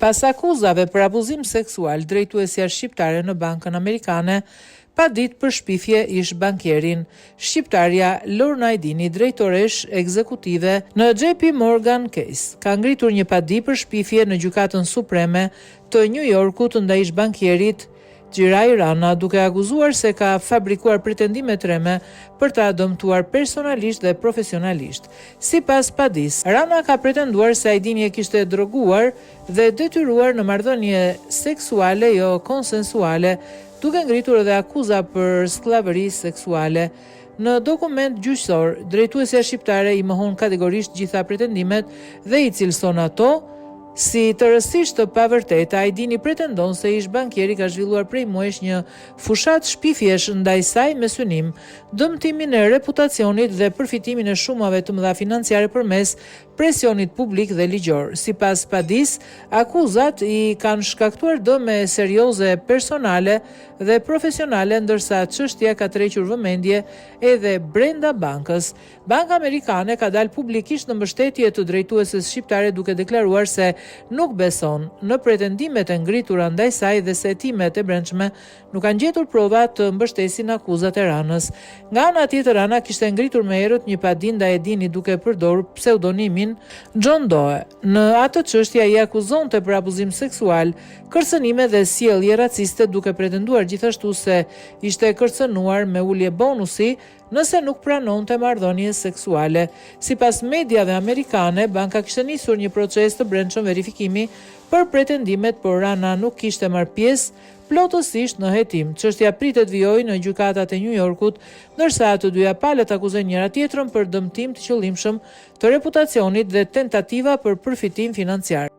Pas akuzave për abuzim seksual, drejtuesja shqiptare në bankën amerikane padit për shpifje ish-bankierin. Shqiptarja Lorna Ajdini, drejtoreshë ekzekutive në JP Morgan Chase, ka ngritur një padi për shpifje në Gjykatën Supreme të Nju Jorkut ndaj ish-bankierit Xhiraj Rana, duke akuzuar se ka fabrikuar pretendime të rreme për ta dëmtuar personalisht dhe profesionalisht. Sipas padisë, Rana ka pretenduar se Ajdini e kishte droguar dhe detyruar në marrëdhënie seksuale jo konsensuale, duke ngritur edhe akuza për skllavëri seksuale. Në dokument gjyqësor, drejtuesja shqiptare i mohon kategorisht gjitha pretendimet dhe i cilëson ato si tërësisht të pavërteta. Ajdini pretendon se ish-bankieri ka zhvilluar prej muajsh një fushatë shpifjesh ndaj saj me synim dëmtimin e reputacionit dhe përfitimin e shumave të mëdha financiare përmes presionit publik dhe ligjor. Sipas padisë, akuzat i kanë shkaktuar dëme serioze personale dhe profesionale ndërsa çështja ka tërhequr vëmendje edhe brenda bankës. Banka amerikane ka dalë publikisht në mbështetje të drejtueses shqiptare duke deklaruar se nuk beson në pretendimet e ngritura ndaj saj dhe se hetimet e brendshme nuk kanë gjetur prova të mbështesin akuzat e Ranës. Nga ana tjetër Rana kishte ngritur më herët një padi ndaj Ajdinit duke përdorur pseudonimin John Doe. Në atë çështje ai e akuzonte për abuzim seksual, kërcënime dhe sjellje raciste duke pretenduar gjithashtu se ishte kërcënuar me ulje bonusi nëse nuk pranonte marrëdhënie seksuale. Sipas mediave amerikane, banka kishte nisur një proces të brendshëm verifikimi për pretendimet, por Rana nuk kishte marrë pjesë plotësisht në hetim. Çështja pritet të vijojë në gjykatat e Nju Jorkut, ndërsa të dyja palët akuzojnë njëra-tjetrën për dëmtim të qëllimshëm të reputacionit dhe tentativa për përfitim financiar.